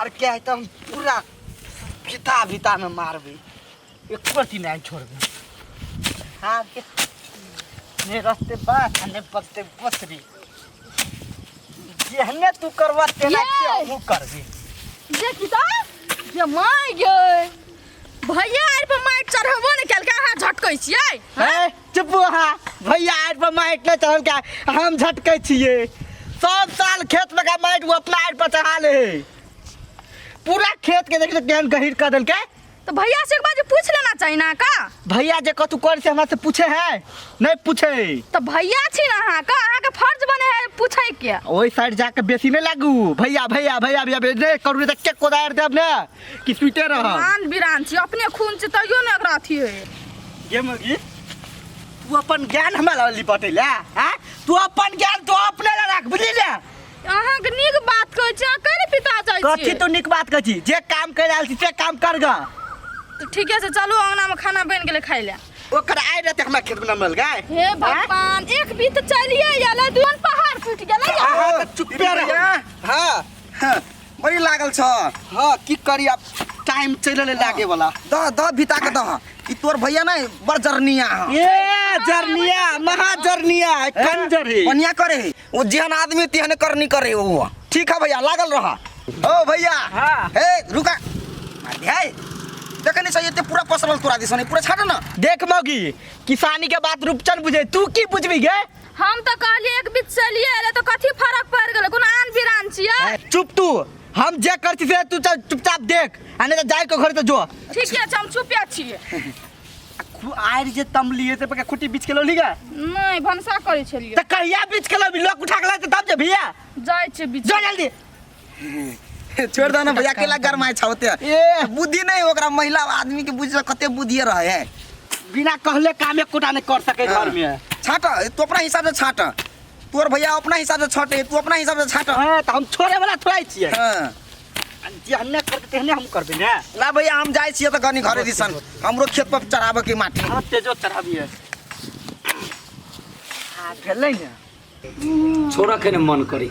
हार के आइ तऽ हम पूरा भीता भीता में मारबै, एको रत्ती नहि छोड़बै। हार के ने रहते बात आ ने बजते बसरी। जेहने तू करबह तेना ये! हमहूँ करबै। देखी तऽ जे माय गे, भैया आर पर माइट चढ़ेबो ने केलकै, अहाँ झटकै छियै। हे चुप अहाँ, भैया आर पर माटि नहि चढ़ल के हम झटकै छियै। सब साल खेत में का माटि ओ अपना आर पर चढ़ा ले है। पूरा खेत के देख केहन गहीर कऽ देलकै। तो भैया से एक बार जे पूछ लेना चाहिए ना का। भैया जे कतू कर से हमरा से पूछे है? नहीं पूछे। तो भैया छी ना अहाँ का, अहाँ के फर्ज बने है पूछे के। ओहि साइड जाके बेसी नहीं लागू, भैया भैया भैया भैया भैया नहीं करू तऽ के कोदारि देब ने कि सुते रह। मान बिरान छी, अपने खून छी तैयो ने एकरा अथी है। गे मगी, तू अपन ज्ञान हमरा लग लिपटेला हैं? तू अपन ज्ञान तो अपने लग राख, बुझली ने? अहाँ के नीक बात कहै छी, अहाँ कैरे पिता जाइ छी? कथी तू नीक बात कहै छी? जे काम कर रहल छी से काम कर गा। तो ठीके छै, चलू अंगना में खाना बनि गेलै खाइ ले। ओकर आइ रहते हमरा खेत में नमल गाय। हे भगवान, एक बीत चलिए गेलै, दुन पहाड़ टूटि गेलै। अहाँ तऽ चुप्पे रहू। हाँ, हाँ, बड़ी लागल छ। हाँ, की करी अब, टाइम चलि रहलै लागे वाला। दह दह भिता के दह, ई तोर भैया नहीं बड़ जरनिया है। ए जरनिया, महा जरनिया, कंजर है। बढ़िया करे है वो, जेहन आदमी तेहन करनी करे वो। ठीक है भैया, लागल रहा। ओ भैया। हाँ। हे रुका, हे देखे नहीं सही, पूरा पसरल तोरा दिसन, पूरा छाट ना। देख मौगी, किसानी के बात रूपचंद बुझे, तू की बुझबी गे? हम तो कहलिए एक बीच चलिए एले तो कथी फर्क पड़ गेलै, कोनो आन बिरान छियै? चुप तू, हम जे कर छी से तू चुपचाप देख, आ नहीं तो जाय के घर तो जो। ठीक है, हम चुपे छियै। आरि जे तमलिए से पके खुटी बीच के लौली गे? नहीं, भनसा करै छलियै। त कहिया बीच के लौली? लोक उठा के लाते तब जे भैया। जाइ छै बीच। जो जल्दी। छोड़ दे ना भैया, अकेला गरमाए छावते। ए बुद्धि नहीं ओकरा, महिला आदमी के बुझ कते बुद्धि रहे है। बिना कहले काम एकोटा नहीं कर सके घर में। छाट तू अपना हिसाब से छाट, तोर भैया अपना हिसाब से छाटे, तू अपना हिसाब से छाट। हां, त हम छोड़े वाला थोड़ा छियै। हां, जेहने करते तेहने हम करबे ने। ना भैया, हम जाइ छियै त कनी घरे दिसन, हमरो खेत पर चढ़ाबे के माटी। हां, तेजो चढ़ाबिए। हां, भेलै ने। छोड़ा के मन करी।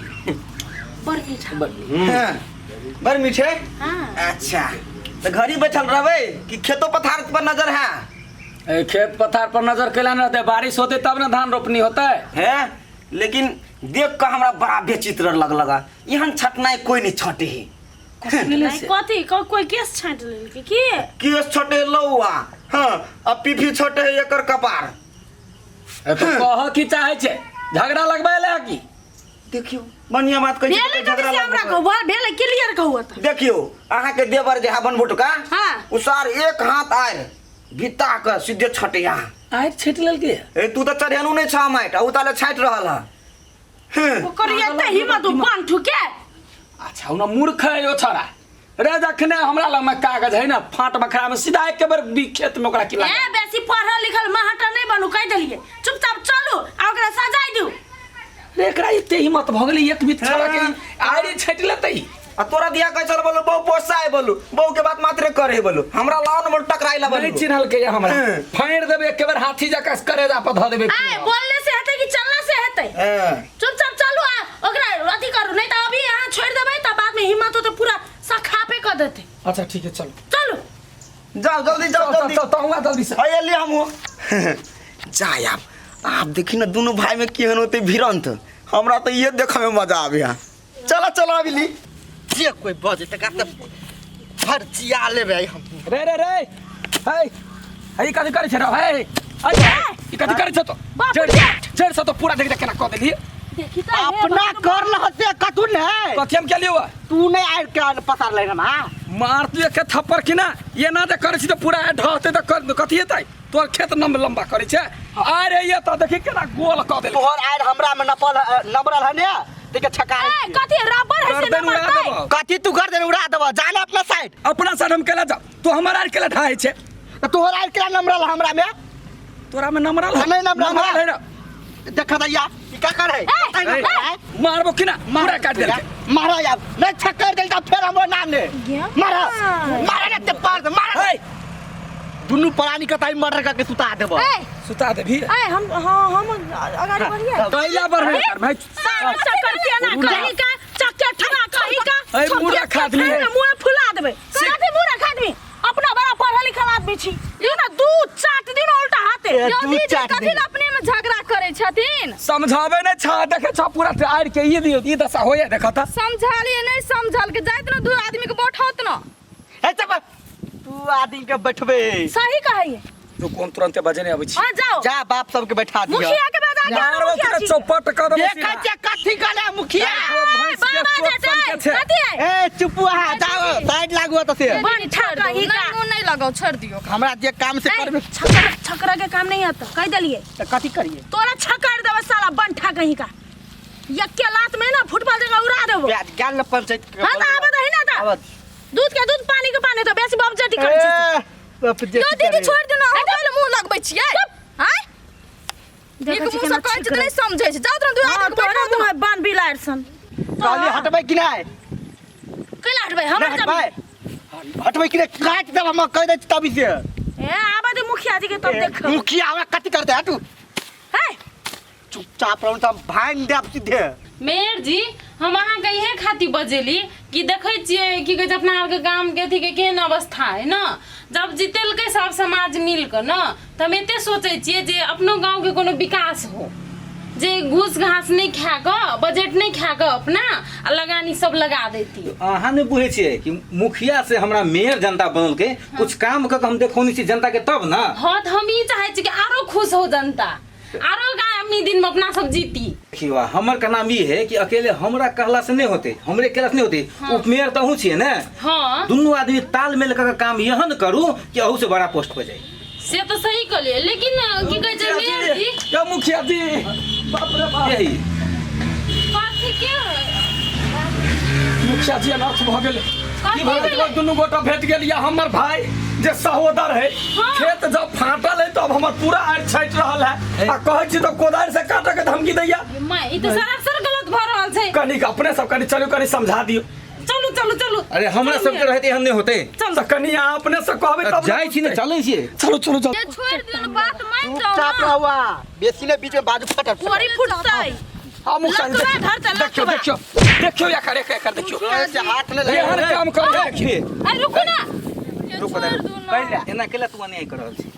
बड़ मीठा। हां, बड़ मीठे। हां। अच्छा, त घरी बैठल रहबै कि खेतो पथार पर नजर है? ए, खेत पथार पर नजर कैला न रहते, बारिश होते तब ना धान रोपनी होते है। लेकिन देख के हमरा बड़ा बेचित्र लग लगा, एहन छटनाई कोई नहीं छटे है। नहीं, कथी कोई केस छांट लेलकै की? केस छटे लौआ, हाँ, अब पीफी छटे है एकर कपार। ए, तो कह की चाहे छे, झगड़ा लगबै ले की? देखियो, बढ़िया बात कहै छी, भेलै झगड़ा कथी से हमरा लगबै। कहू, भेलै क्लियर कहू तऽ। देखियो, अहाँ के देवर जे है बनबुटका, हाँ। उ सार एक हाथ आय बिता के सीधे छटिया आइ छटि लेलकै। ए तू तऽ चढ़ेलू नहीं छा माटि, आ उ ताले छाटि रहल है। ओकर एते हिम्मत उ बन ठुके। अच्छा, उना मूर्ख है यो छोरा रे, जखने हमरा लग में कागज है ना, फाट बखरा में सीधा एक बेर बी खेत में ओकरा की ए लागल। बेसी पढ़ल लिखल महाटा नहीं बनू, कहि देलिए चुपचाप चलू आ ओकरा सजाय दिउ। रे एकरा एते हिम्मत भ गेलै एक बीत छोरा के आड़ि छटि लेतै। आ तोरा दिया कहै छल बोलू बहु पोसाय बोलू, बहु के बात मात्रे करे बोलू, हमरा लाओ न बोलू टकराइ ला बोलू। नहीं चिन्हलकै हमरा, हाँ। फाड़ि देबै एक बेर हाथी जकाँ करेजा पर धऽ देबै। आय बोलने से हेतै कि चलना से हेतै? हाँ। चुपचाप चलू आ ओकरा अथी करू, नहीं तऽ अभी अहाँ छोड़ि देबै तऽ बाद में हिम्मत होतै पूरा सखापे कऽ देतै। अच्छा ठीक है, चलू चलू जाओ जल्दी, जाओ चल जल्दी। चल चल हुआ जल्दी से। अये ले हमहूँ जाय। आब आब देखी ना दुनू भाई में केहन होतै भिड़ंत, हमरा तऽ इहे देखऽ में मजा आबैया। चलो चलो अभी ली। जे कोई बजे तक त फरचिया लेबै हम। रे रे रे, हे हे, कथी करै छै रे? हे अरे, ई कथी करै छै तो? बाप चढ़ रे। चढ़ से तो पूरा देख देख केना कऽ देलियै। देखी तऽ हे अपना भगवान। कर लह से कथु ने। कथी हम केलियै हुआ? तू नहीं आइ के पसार ले हम। हां, मार तू एक थप्पड़ की ना, ये ना जे करै छी तऽ पूरा ढहतै तऽ कर कथी हेतै? तोर खेत नम लंबा करै छै, अरे ये तऽ देखी केना गोल कऽ देलकै। तोहर आइ हमरा में नपल नमरल है ने, देखे छका। ए कथी रबर है से गर्दन उड़ा नमरतै? देबौ। कथी तू गर्दन उड़ा देबऽ? जाने अपना साइड। अपना साइड हम केला जा, तू हमर आर केला ढाहे छै। त तोहर आइ केला नमरल हमरा में? तोरा में नमरल है? नहीं नमरल नमरल है रे। देखा दैया ई का कर है? ए, ए, मारबो कि ना पूरा काट देलकै। मारा यार, नहीं छक्कर देल त फेर हमरो नाम ले। गे। मारा मारा ने ते पार दे, मारा। हे दुनू प्राणी के ताई मर्डर करके सुता देबो। ए सुता देबी। ए हम, हाँ, हम अगाडि बढ़िए। कैला बढ़े कर भाई। सारा चक्कर केना कही का चक्कर। चठरा कही का ए, मूर्ख आदमी है। मुंह फुला देबै कथी मूर्ख आदमी अपना बड़ा पढ़ल लिखल आदमी छी you ना दू चाट दिन उल्टा हाथे ए, यौ दू दीदी चाट कथी दिन। लए अपने में झगड़ा करै छथिन समझावे नहीं छा देखे छा पूरा आड़ के ये दियो ई दशा होया देखा था समझालिए नहीं समझल के जाइत न दू आदमी के बैठत न ए चुप तू आदमी के बैठबे सही कहैये तू कोन तुरंते बजे नहीं आबै छी हां जाओ जा बाप सबके बैठा दियो मुखिया के बजा के आनो मारबो मुखिया तोरा जी चौपट कर देबो देखै छियै कथी कहले मुखिया भैंस के बाबा चोट जेतै सन के छै। कथी है ए चुप अहाँ जाओ साइड लागू तऽ से बन छोड़ कही दियौ का नहीं मुँह नहीं लगाओ छोड़ दियौ हमरा जे काम से करबे छकरा छकरा के काम नहीं आता कह देलिए तऽ कथी करिए तोरा छकर देबे साला बंठा कहीं का यक्के लात में ना फुटबॉल जगह उड़ा देबो प्याज ज्ञान ल पंचायत के हां त आबे दही ना त आबऽ दूध के दूध पानी के पानी तो बेसी बाप जटी करै छी ए, बाप जे यौ दीदी छोड़ दियौ न अहाँ कथी लए मुँह लगबै छियै आँय देखै नीक छी मुँह केना सँ कहै छी तऽ छिकरै। नहि समझै छै जाउ तऽ दू हाँ, आदमी के तोरा बैठाउ मुँह बन बिलाड़ सन कहली हटबै कि नहि कैला हटबै हमर नहि जमीन हटबै हटबै कि नहि काटि देब हम कहि दै छी तभी से ए आबे दे मुखिया जी के तब देख मुखिया हमरा कथी करतै हटू हे चुपचाप रहू तऽ हम भाङि देब सीधे मेयर जी हम अहाँके इहे खातिर बजेली कि देखै छियै की कहै छै अपना आरके गामके अथीके केहन अवस्था है ने जब जीतेलकै सब समाज मिल कऽ ने तऽ हम एते सोचै छियै जे अपनो गाँवके कोनो विकास हो जे घूस घास नहि खा कऽ बजट नहि खा कऽ अपना आ लगानी सब लगा देती अहाँ नहि बुझै छियै कि मुखिया से हमरा मेयर जनता बनलकै कुछ काम कऽ के हम देखौने छी जनता के तब ने हँ तऽ हम ई चाहै छी कि आरो खुश हो जनता आरो आगामी दिन में अपना सब जीती देखियौ हमर का नाम ई है कि अकेले हमरा कहला से नहीं होते हमरे अकेला से नहीं होते उपमेयर तो अहूँ छियै ने हाँ दुनू आदमी तालमेल कर के काम एहन करू कि अहू से बड़ा पोस्ट पर जाए से तो सही कहलिए लेकिन की कहै छै मेयर जी या मुखिया जी बाप रे बाप यही कथी के मुखिया जी अनर्थ भऽ गेल कथी भेलै? दुनू गोटा भेट गेल या हमर भाई जे सहोदर है हाँ। खेत जब फाटल है तब हमर पूरा आड़ छाटि रहल है आ कहै छी तऽ कोदारि से काटऽ के धमकी दैया माय ई तऽ सरासर गलत भऽ रहल छै कनिक अपने सब कनि चलू कनि समझा दियौ चलू चलू चलू अरे हमरा सबके रहते एहन नहीं होते तऽ कनि अहाँ अपने से कहबै तब जाइ छी ने चलै छियै चलू चलू चलू ये छोड़ दियौ न बात मान जाओ चुपचाप ना रहुआ बेसी ने बीच में बाजू फटक कोरी फुटतै हाँ मुखिया जी लकवा धरतै, देखियौ लकवा। देखियौ देखियौ एकर एकर एकर देखियौ से हाथ ने एहन लगे काम कर देखिए अरे रुकू ना ये रुको छोड़ दू ना एना केला तू अन्याय कर रहल छी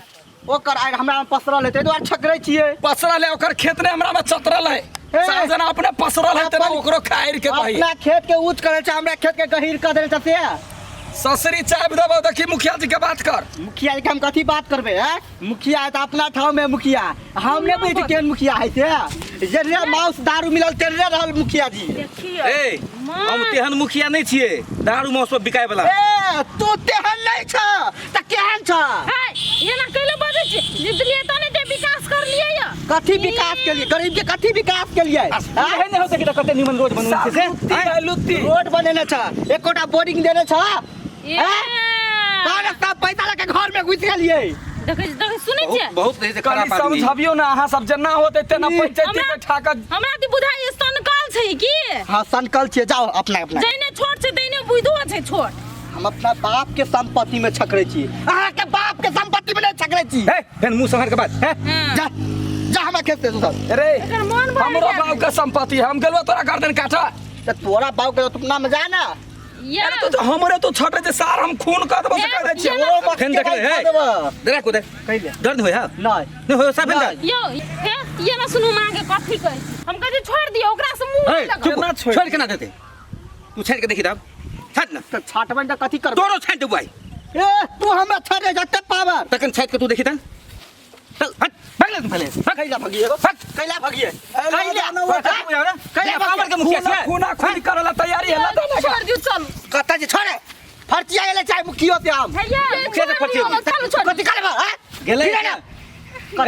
ओकर आइ हमरा में पसरल है ताहि दुआरे छकरै छियै पसरल है ओकर खेत ने हमरा में चतरल है ए। सारा जना अपने पसरल है तेना अपन- ओकरो खाइर के कही अपना खेत के ऊंच करै छै हमरा खेत के गहीर कर देने छै से ससरी चाय देबो देखी मुखिया जी के बात कर मुखिया जी के हम कथी बात करबै हैं मुखिया है तऽ अपना ठाव में मुखिया हम नहि बुझै छी केहन मुखिया है से जेहने माउस दारू मिलल तेहने रहल मुखिया जी देखियो ए हम तेहन मुखिया नहीं छियै दारू मांस पर बिकाय वाला ए तू तेहन नहि छ तऽ केहन छ है एना कैले बजै छी जीतलियै तऽ नहि ते विकास करलियै या कथी विकास के लिए गरीब के कथी विकास के लिए आ सुधे नहीं होते कि कते निमन रोड बनल छै से लुत्ती है लुत्ती रोड बनेने छ एकोटा बोरिंग देने छ ए कौन सब पैसा लके घर में घुस गेलिए देखै छी देखै सुनै छियै बहुत बहुत रहै छै कनि खराब आदमी समझबियौ ने अहाँ सब जेना होतै तेना पंचायती हमरा- बैठा कऽ हमरा तऽ बुझाइ सनकल छै की हाँ सनकल छियै जाओ अपना अपना जैने छोट छै तैने बुझो छै छोट हम अपना बाप के संपत्ति में छकरे छी अहाँ के बाप के संपत्ति में नहीं छकरे छी हे फेन मुंह संभार के बात हे जा जा हमरा खेत से तू सब रे एकर मन भरि हमरो गेल। बाप के संपत्ति है हम गेलौ तोरा गर्दन काटा तो तोरा बाप के तो अपना में जा ना या अरे तो हमरे तो छटे जे सार हम खून कर देबो से कह दै छियै ओ मत फेन के देखले भाई हे खा देबो। देखा को दे कहिले दर्द होय हा नहीं नहीं होय साफ नहीं। यौ हे ये ना सुनू माँ के कथी कहै छी हम कहै छी छोड़ दियौ ओकरा से मुंह हे नहि लगाउ चुप केना छोड़ छोड़ के ना देते तू छाड़ के देखी तब छाड़ ना तो छाटबे त कथी करबे तोरो छाड़ देबो आई ए तू हमरा छाड़े जते पावर तखन छाड़ के तू देखी तन चल हट भाग ले तू पहले भाग कैला भगिए भाग कैला भगिए कैला कैला पावर के मुखिया खूना छियै खूना खूनी करे ला तैयारी है लदा ना छोड़ दियौ चलू कत जे छोड़े फर्चिया गेले चाहे मुखियो से हम भैया मुखिया से छोड़ दियौ, फर्ची चलू छोड़ कथी करबा हैं गेलै फिरे ना।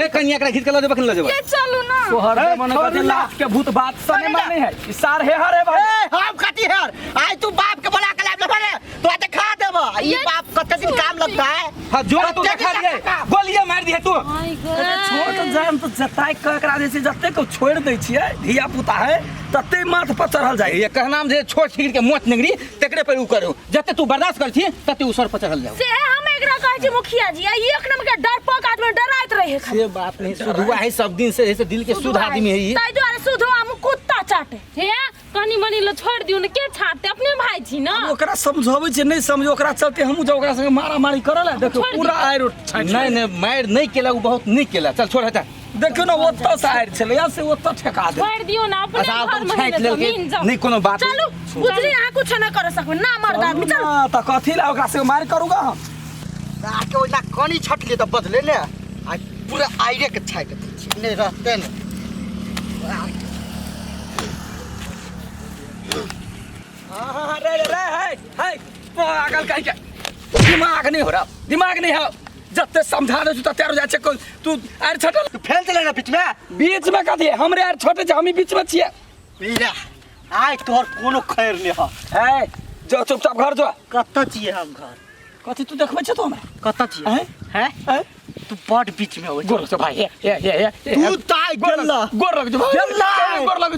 ए कनिया एकरा घीच के लऽ जेबो कि लऽ जेबो ये चलू ना तोहर ए, मन छोड़ कथी ना। लाख के भूत बात सने माने है ई सार हे हरे भाई ए हम कथी है आई तू बाप के बोला के लाब रे तो आज खा देबो ई बाप कते दिन काम लगता है हां जोर तू कते देखा दिन दिए लगता काम? गोलिये मार दिए तू छोट जाम तो जताय के एकरा जे छै जते को छोड़ दै छियै धिया पुता है तते माथ पर चढ़ल जाइ ये कहनाम जे छोट छिगड़ के मोट निगरी तकरे पर उ करू जते तू बर्दाश्त कर छी तते उ सर पर चढ़ल जाऊ से हम एकरा कहै छी मुखिया जी आ एक नंबर के डरपोक आदमी डराइत रहे खाली से बात नहीं सुधुआ है सब दिन से ऐसे दिल के शुद्ध आदमी है ये ताहि दुआरे सुधुआ हम कुत्ता चाटे हे कनी मनी ल छोड़ि दियौ ने के छाँटतै अपने भाय छी ने ओकरा समझाबै छै नहि समझो ओकरा चलते हमहूँ जब ओकरा संगे मारामारी करऽ ला देखियौ छोड़ि पूरा दियौ। आड़ि छाँटि नहीं नहीं मारि नहीं केला ओ बहुत नीक केला चल छोड़ हटा देखियौ ने ओतऽ से आड़ि छलै या से ओतऽ ठेका दे छोड़ि दियौ ने अपने अच्छा आब घर तो में छाँटि लेलकै जमीन जाउ नहीं कोनो बात चलू बुझली अहाँ कुछ ना कर सकबै ना मर्द आदमी चलू ना, तऽ कथी ला ओकरा संगे मारि करूँगा हम आके ओहिना कनी छटलियै तऽ बदले ने आ पूरा आइरे के छाटि दै छै नहि रहतै ने। हाँ, रे रे रे है है पागल कहीं के दिमाग नहीं हो रहा दिमाग नहीं है जते समझा दे तते आर जाइ छै तू आर छटल तू फेल चले ना बीच में। बीच में कथी है? हमरे आर छोटे छै हमी बीच में छियै। ला आइ तोहर कोनो खैर नहीं है। है जो चुपचाप घर जो। कतऽ छियै हम घर? कथी तू देखबै छै तू हमरा? कतऽ छियै? हैं? हैं? हैं? तू बड बीच में हो। गोर लग भाई, हे हे हे हे। तू ताइ गेल। गोर लग भाई, गेल। गोर लग।